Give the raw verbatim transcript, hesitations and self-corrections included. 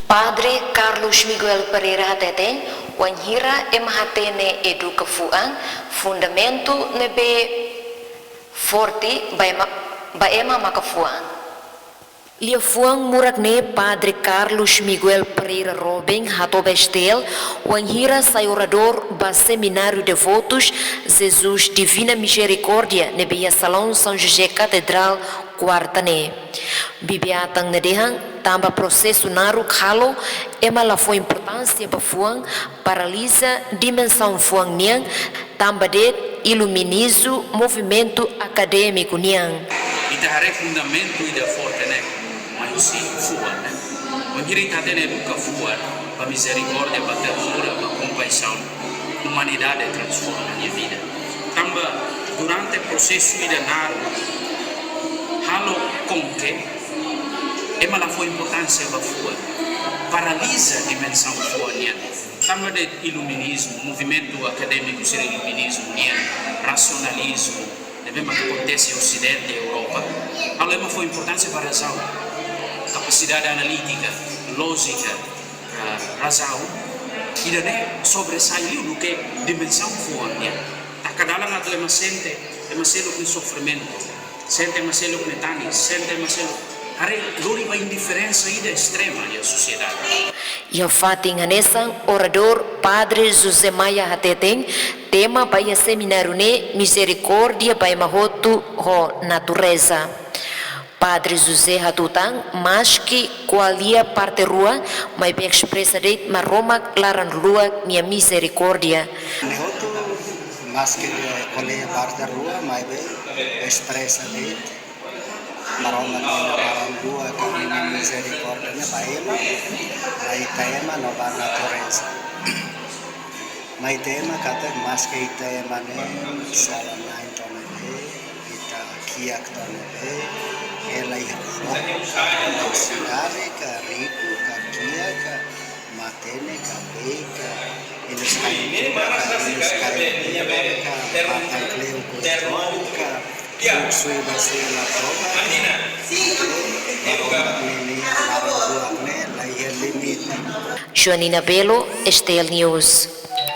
Padre Carlos Miguel Pereira hateten, wainhira ema hatene eduka fuan, fundamentu ne'ebé forte ba ema, ba ema maka fuan. Liafuan murak ne'e Padre Carlos Miguel Pereira Robin hato'o ba STL, wainhira sai oradór ba Semináriu Devotus Jesus Divina Misericórdia ne'ebé iha Salaun São José Katedrál, kuarta ne'e. Bibi-atan nia dehan, tanba prosesu naruk halo, ema la fó importánsia ba fuan, paraliza dimensaun fuan nian, tanba de'it iluminizmu movimentu akadémiku nian. Ita haree fundamentu ida forte ne'e, mai husi fuan ne'e. Wainhira ita hatene eduka fuan, ba mizerikórdia, ba ternura, ba kompaixaun, umanidade transforma nia vida. Tanba durante prosesu ida naruk, halo com que ema la fó importánsia ba fuan, paraliza dimensaun fuan nian. Tanba de'it iluminizmu, movimentu akadémiku sira iluminizmu nian, rasionalizmu ne'ebé mak akontese Osidente, Europa, halo ema fó importánsia ba razaun, kapasidade analítika, lójika, ah, razaun, ida-ne'e sobresai liu duké dimensaun fuan nian. Taka dalan atu ema sente ema seluk nia sofrimentu, sente ema seluk nia tanis, sente ema seluk, haree lori ba indiferensa ida estrema iha sosiedade. Iha fatin hanesan, oradór Padre José Maia hateten, tema ba iha semináriu ne'e mizerikórdia ba ema hotu ho natureza. Padre José hatutan, maski ko'alia parte rua, maibé espresa de'it Maromak laran-luak nia mizerikórdia. Ema hotu, maski ko'alia parte rua, maibé espresa de'it Maromak nia laran-luak ka nia mizerikórdia ne'e ba ema, ba ita ema no ba natureza. Mai ita ema katak maski ita ema ne'e sala-na'in to'o ne'ebé, ita kiak to'o ne'ebé, ela iha foho, sidade ka, riku ka, kiak ka, matenek ka, beik ka, ilus kain ka, ilus kain ka, matan kleur ka, sui ba sui la troka, Maromak nia laran-luak ne'e la iha limite. Joanina Belo, STL News.